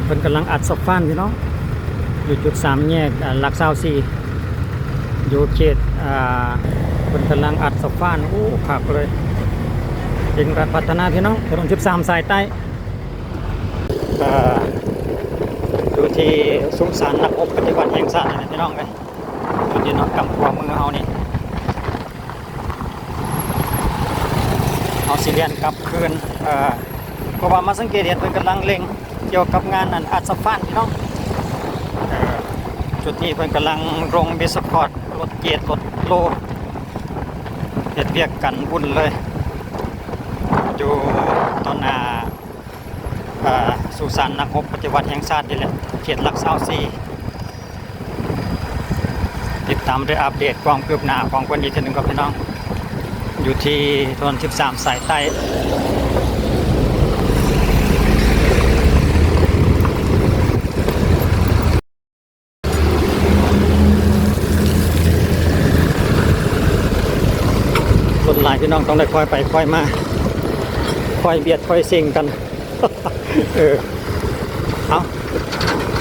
ເພິ່ນກຳລັງອັດສະພານພີ່ນ້ອງ ຢູ່ຈຸດສາມແຍກ ອ່າ ຫຼັກຊາວສີ່ ຢູ່ເຂດ ອ່າ ເພິ່ນກຳລັງອັດສະພານ. ໂອ້ ຄັກເລີຍ ເປັນການພັດທະນາພີ່ນ້ອງ ຖະໜົນສິບສາມສາຍໃຕ້ ເອີ ຢູ່ທີ່ສຸສານນັກຮົບປະຕິວັດແຫ່ງຊາດນີ້ແຫຼະພີ່ນ້ອງເອີຍ. ຈຸດນີ້ເນາະ ກຳຂວາມືເຮົານີ້ ເຮົາຊິແລ່ນກັບຄືນ ເອີ ເພາະວ່າມາສັງເກດເຫັນເພິ່ນກຳລັງເລັ່ງກ່ຽວກັບງານອັດສະພານພີ່ນ້ອງ. ເອີ ຈຸດນີ້ເພິ່ນກຳລັງລົງເບສສະພອດ ລົດເກດ ລົດໂລ ເຮັດວຽກກັນວຸ້ນເລີຍ ຢູ່ຕໍ່ໜ້າ ອ່າ ສຸສານນັກຮົບປະຕິວັດແຫ່ງຊາດນີ້ແຫຼະ ເຂດຫຼັກຊາວສີ່. ຕິດຕາມໄດ້ອັບເດດຄວາມຄືບໜ້າຂອງເພິ່ນອີກເທື່ອໜຶ່ງກ່ອນພີ່ນ້ອງ ຢູ່ທີ່ຖະໜົນສິບສາມສາຍໃຕ້. ຄົນຫຼາຍພີ່ນ້ອງ ຕ້ອງໄດ້ຄ່ອຍໄປຄ່ອຍມາ ຄ່ອຍບຽດຄ່ອຍເສັງກັນ ເອີ ເອົາ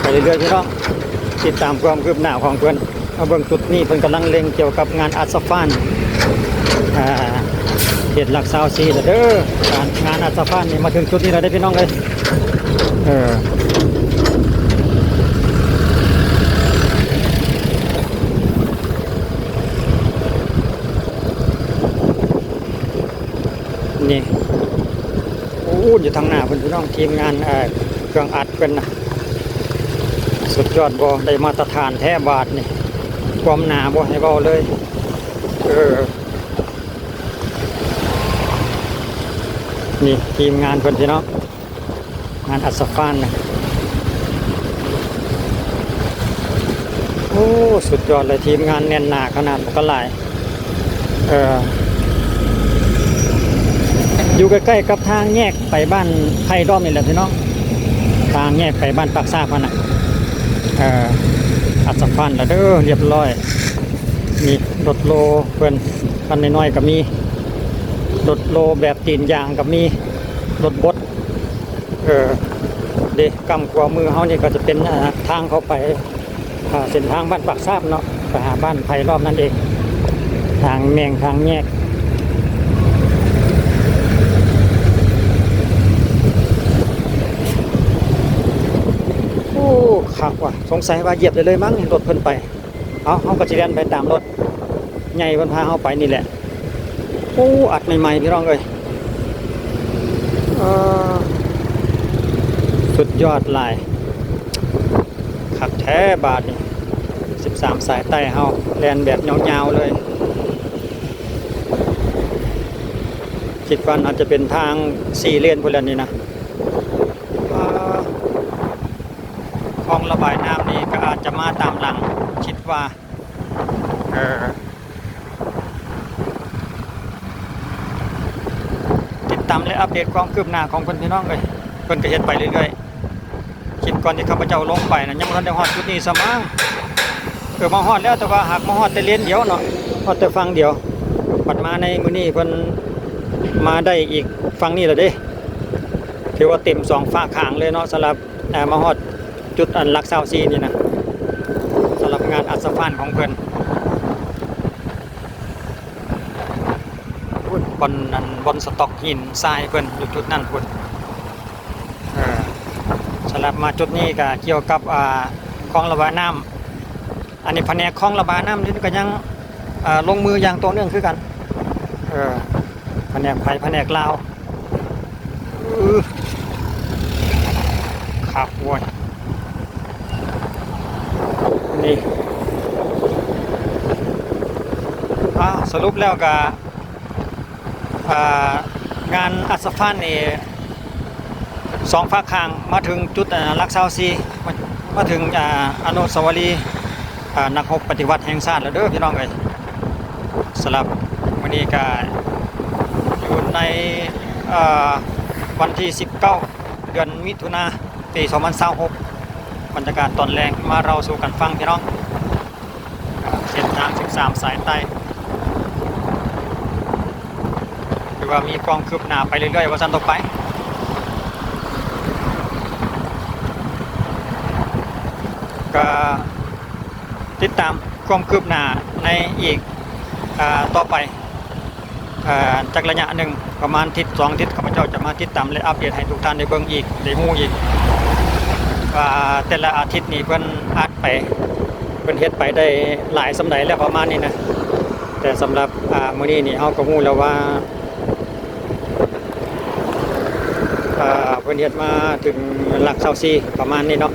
ໄປເລື້ອຍໆ ພີ່ນ້ອງ ຕິດຕາມຄວາມຄືບໜ້າຂອງເພິ່ນ. ມາເບິ່ງຈຸດນີ້ ເພິ່ນກຳລັງເລັ່ງກ່ຽວກັບງານອັດສະພານ ອ່າ ເຂດຫຼັກຊາວສີ່ແລ້ວເດີ. ການ ງານອັດສະພານນີ້ມາເຖິງຈຸດນີ້ແລ້ວເດ້ພີ່ນ້ອງເອີຍ. ເອີ ນີ້ ໂອ້ ຢູ່ທາງໜ້າເພິ່ນພີ່ນ້ອງ ທີມງານ ເອີ ເຄື່ອງອັດເພິ່ນນະ ສຸດຍອດບໍ່ ໄດ້ມາດຕະຖານແທ້ບາດນີ້. ຄວາມໜາບໍ່ໃຫ້ເວົ້າເລີຍ ເອີ. ນີ້ທີມງານເພິ່ນພີ່ນ້ອງ ງານອັດສະພານນະ. ໂອ້ ສຸດຍອດເລີຍ ທີມງານແໜ້ນໜາຂະໜາດ ບັກຫຼາຍ. ເອີ ຢູ່ໃກ້ໆກັບທາງແຍກໄປບ້ານໄຜ່ດອມນີ້ແຫຼະພີ່ນ້ອງ ທາງແຍກໄປບ້ານປາກຊາກຫັ້ນນະ. ເອີ ອັດສະພານແລ້ວເດີ ຮຽບຮ້ອຍ. ນີ້ລົດໂລເພິ່ນ ຄັນນ້ອຍໆກໍມີ ລົດໂລແບບຕີນຢາງກໍມີ ລົດບົດ. ເອີ ເດ້ ກຳຂວາມືເຮົານີ້ກໍຈະເປັນ ອ່າ ທາງເຂົ້າໄປ ອ່າ ເສັ້ນທາງບ້ານປາກຊາກເນາະ ໄປຫາບ້ານໄຜ່ດອມນັ້ນເອງ ທາງແມ່ງທາງແຍກ. ໂອ້ ຄັກວ່ະ ສົງໄສວ່າຢຽບໄດ້ເລີຍມັ້ງ ລົດເພິ່ນໄປ. ເອົາ ເຮົາກໍຊິແລ່ນໄປຕາມລົດໃຫຍ່ເພິ່ນພາເຮົາໄປນີ້ແຫຼະ. ໂອ້ ອັດໃໝ່ໆ ພີ່ນ້ອງເອີຍ ເອີ ສຸດຍອດຫຼາຍ ຄັກແທ້ບາດນີ້. ສິບສາມສາຍໃຕ້ເຮົາແລ່ນແບບຍາວໆເລີຍ ຄິດວ່າໜ້າຈະເປັນທາງສີ່ເລນພຸ້ນແຫຼະນີ້ນະ. ເອີ ຄອງລະບາຍນ້ຳນີ້ກໍອາດຈະມາຕາມຫຼັງ ຄິດວ່າ ເອີ ຕິດຕາມ ແລະ ອັບເດດຄວາມຄືບໜ້າຂອງເພິ່ນ ພີ່ນ້ອງເອີຍ. ເພິ່ນກໍເຮັດໄປເລື້ອຍໆ ຄລິບກ່ອນທີ່ຂ້າພະເຈົ້າລົງໄປນະ ຍັງບໍ່ທັນໄດ້ຮອດຈຸດນີ້ຊະມັ້ງ. ເອີ ມາຮອດແລ້ວ ແຕ່ວ່າຫາກມາຮອດແຕ່ເລນດຽວເນາະ ຮອດແຕ່ຝັ່ງດຽວ. ບັດມາໃນມື້ນີ້ເພິ່ນມາໄດ້ອີກຝັ່ງນີ້ແລ້ວເດ້ ຖືວ່າເຕັມສອງຟາກຂ້າງເລີຍເນາະ ສຳລັບ ອ່າ ມາຮອດຈຸດອັນຫຼັກຊາວສີ່ນີ້ນະ ສຳລັບງານອັດສະພານຂອງເພິ່ນ. ພຸ້ນ ບ່ອນ ອັນ ບ່ອນສະຕັອກຫີນຊາຍເພິ່ນຢູ່ຈຸດນັ້ນພຸ້ນ. ເອີ ສຳລັບມາຈຸດນີ້ກໍກ່ຽວກັບ ອ່າ ຄອງລະບາຍນ້ຳ ອັນນີ້ພະແນກຄອງລະບາຍນ້ຳນີ້ກໍຍັງ ເອີ ລົງມືຢ່າງຕໍ່ເນື່ອງຄືກັນ ເອີ ພະແນກໄຟ ພະແນກລາວ. ອື ຄັກໂວ້ຍ ນີ້ ອ່າ ສະຫຼຸບແລ້ວກະ ອ່າ ງານອັດສະພານນີ້ ສອງຟາກຂ້າງ ມາເຖິງຈຸດ ອ່າ ຫຼັກຊາວສີ່ ມາ ມາເຖິງ ອ່າ ອະນຸສາວະລີ ອ່າ ນັກຮົບປະຕິວັດແຫ່ງຊາດແລ້ວເດີພີ່ນ້ອງເອີຍ. ສຳລັບມື້ນີ້ກະຢູ່ໃນ ເອີ ວັນທີສິບເກົ້າ ເດືອນມິຖຸນາ ປີສອງພັນຊາວຫົກ ບັນຍາກາດຕອນແລງມາເລົ່າສູ່ກັນຟັງພີ່ນ້ອງ. ເສັ້ນທາງສິບສາມສາຍໃຕ້ ຖືວ່າມີຄວາມຄືບໜ້າໄປເລື້ອຍໆ ວ່າຊັ້ນຕໍ່ໄປ. ກໍຕິດຕາມຄວາມຄືບໜ້າໃນອີກ ອ່າ ຕໍ່ໄປ ອ່າ ຈັກໄລຍະໜຶ່ງ ປະມານທິດສອງທິດ ຂ້າພະເຈົ້າຈະມາຕິດຕາມ ແລະ ອັບເດດໃຫ້ທຸກທ່ານໄດ້ເບິ່ງອີກ ໄດ້ຮູ້ອີກ ວ່າແຕ່ລະອາທິດນີ້ເພິ່ນອັດໄປ ເພິ່ນເຮັດໄປໄດ້ຫຼາຍສ່ຳໃດແລ້ວ ປະມານນີ້ນະ. ແຕ່ສຳລັບ ອ່າ ມື້ນີ້ນີ້ ເຮົາກໍຮູ້ແລ້ວວ່າ ອ່າ ເພິ່ນເຮັດມາເຖິງຫຼັກຊາວສີ່ ປະມານນີ້ເນາະ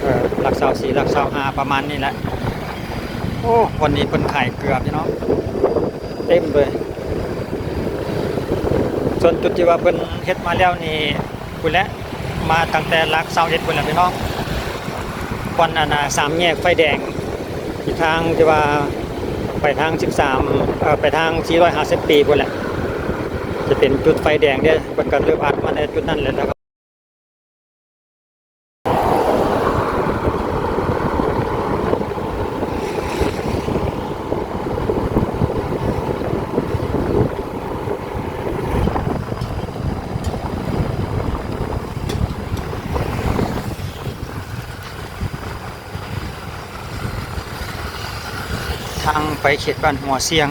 ເອີ ຫຼັກຊາວສີ່ ຫຼັກຊາວຫ້າ ປະມານນີ້ແຫຼະ. ໂອ້ ວັນນີ້ເພິ່ນຂາຍເກືອພີ່ນ້ອງ ເຕັມເລີຍ. ສ່ວນຈຸດທີ່ວ່າເພິ່ນເຮັດມາແລ້ວນີ້ ພຸ້ນແຫຼະ ມາຕັ້ງແຕ່ຫຼັກຊາວເອັດພຸ້ນແຫຼະພີ່ນ້ອງ ບ່ອນອັນນ່າ ສາມແຍກໄຟແດງ ທິດທາງທີ່ວ່າໄປທາງສິບສາມ ເອີ ໄປທາງສີ່ຮ້ອຍຫ້າສິບປີພຸ້ນແຫຼະ ຈະເປັນຈຸດໄຟແດງເດ້. ເພິ່ນກໍເລີ່ມອັດມາແຕ່ຈຸດນັ້ນແຫຼະ ແລ້ວກໍ ທາງໄປເຂດບ້ານຫົວຊຽງ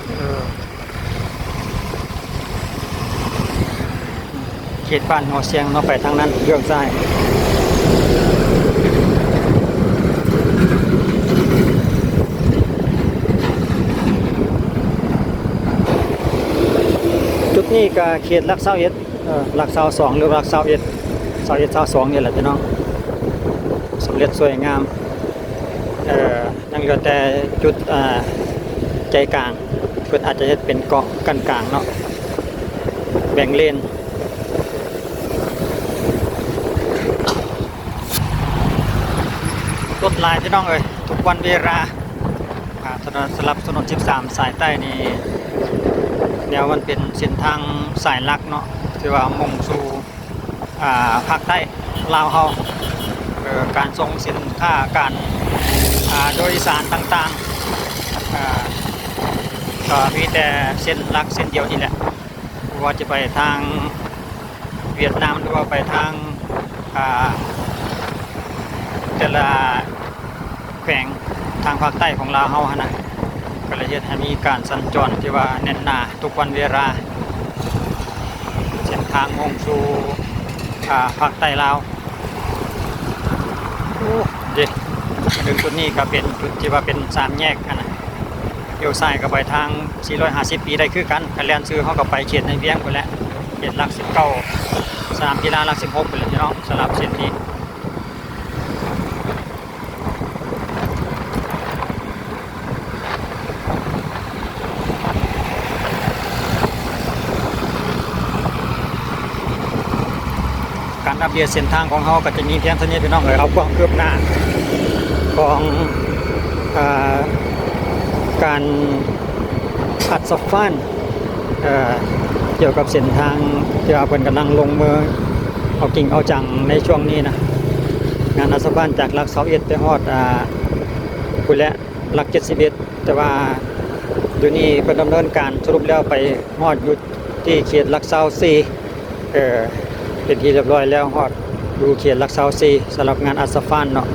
ເອີ ເຂດບ້ານຫົວຊຽງເນາະ ໄປທາງນັ້ນ ເບື້ອງຊ້າຍ. ຈຸດນີ້ກໍເຂດຫຼັກຊາວເອັດ ເອີ ຫຼັກຊາວສອງ ຫຼື ຫຼັກຊາວເອັດ ຊາວເອັດ ຊາວສອງ ນີ້ແຫຼະພີ່ນ້ອງ ສຳເລັດສວຍງາມ. ເອີ ຍັງເຫຼືອແຕ່ຈຸດ ເອີ ໃຈກາງ ເພິ່ນອາດຈະເຮັດເປັນເກາະກັ້ນກາງເນາະ ແບ່ງເລນ. ລົດຫຼາຍພີ່ນ້ອງເອີຍ ທຸກວັນເວລາ ອ່າ ຖະໜົນ ສຳລັບຖະໜົນສິບສາມສາຍໃຕ້ນີ້ ແນວມັນເປັນເສັ້ນທາງສາຍຫຼັກເນາະ ທີ່ວ່າມຸ່ງສູ່ ອ່າ ພາກໃຕ້ລາວເຮົາ ເອີ ການສົ່ງສິນຄ້າ ການ ອ່າ ໂດຍສານຕ່າງໆ ອ່າ ກໍມີແຕ່ເສັ້ນຫຼັກເສັ້ນດຽວນີ້ແຫຼະ ບໍ່ວ່າຈະໄປທາງຫວຽດນາມ ຫຼືວ່າໄປທາງ ອ່າ ແຕ່ລະແຂວງທາງພາກໃຕ້ຂອງລາວເຮົາຫັ້ນນະ ກໍເລີຍເຮັດໃຫ້ມີການສັນຈອນທີ່ວ່າແໜ້ນໜາທຸກວັນເວລາ ເສັ້ນທາງມຸ່ງສູ່ ອ່າ ພາກໃຕ້ລາວ. ໂອ້ ເດ້ ມາເຖິງຈຸດນີ້ກໍເປັນຈຸດທີ່ວ່າເປັນສາມແຍກຫັ້ນນະ ລ້ຽວຊ້າຍກໍໄປທາງສີ່ຮ້ອຍຫ້າສິບປີໄດ້ຄືກັນ ຄັນແລ່ນຊື່ເຮົາກໍໄປເຂດໃນວຽງພຸ້ນແຫຼະ ເຂດຫຼັກສິບເກົ້າ ສະໜາມກິລາຫຼັກສິບຫົກພຸ້ນແຫຼະພີ່ນ້ອງ ສຳລັບເສັ້ນນີ້. ການອັບເດດເສັ້ນທາງຂອງເຮົາກໍຈະມີພຽງເທົ່ານີ້ພີ່ນ້ອງເອີຍ ເອົາຄວາມຄືບໜ້າຂອງ ເອີ ການອັດສະຟານ ເອີ ກ່ຽວກັບເສັ້ນທາງທີ່ວ່າເພິ່ນກຳລັງລົງມືເອົາຈິງເອົາຈັງໃນຊ່ວງນີ້ນະ ງານອັດສະຟານຈາກຫຼັກຊາວເອັດໄປຮອດ ອ່າ ພຸ້ນແຫຼະ ຫຼັກເຈັດສິບເອັດ ແຕ່ວ່າດຽວນີ້ເພິ່ນດຳເນີນການສະຫຼຸບແລ້ວໄປຮອດຢູ່ທີ່ເຂດຫຼັກຊາວສີ່ ເອີ ເປັນທີ່ລຽບຮ້ອຍແລ້ວ ຮອດຢູ່ເຂດຫຼັກຊາວສີ່ ສຳລັບງານອັດສະຟານເນາະ.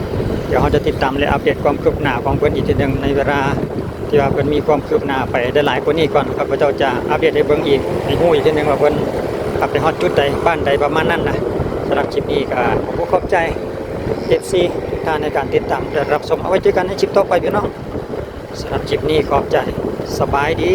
ດຽວເຮົາຈະຕິດຕາມ ແລະ ອັບເດດຄວາມຄືບໜ້າຂອງເພິ່ນອີກເທື່ອໜຶ່ງ ໃນເວລາທີ່ວ່າເພິ່ນມີຄວາມຄືບໜ້າໄປໄດ້ຫຼາຍກວ່ານີ້ກ່ອນ ຂ້າພະເຈົ້າຈະອັບເດດໃຫ້ເບິ່ງອີກ ໃຫ້ຮູ້ອີກເທື່ອໜຶ່ງວ່າເພິ່ນໄປຮອດຈຸດໃດ ບ້ານໃດ ປະມານນັ້ນນະ. ສຳລັບຄລິບນີ້ກໍຂໍຂອບໃຈ ເອັຟຊີ ທຸກທ່ານໃນການຕິດຕາມ ແລະ ຮັບຊົມ. ເອົາໄວ້ເຈີກັນໃນຄລິບຕໍ່ໄປພີ່ນ້ອງ. ສຳລັບຄລິບນີ້ຂອບໃຈ. ສະບາຍດີ.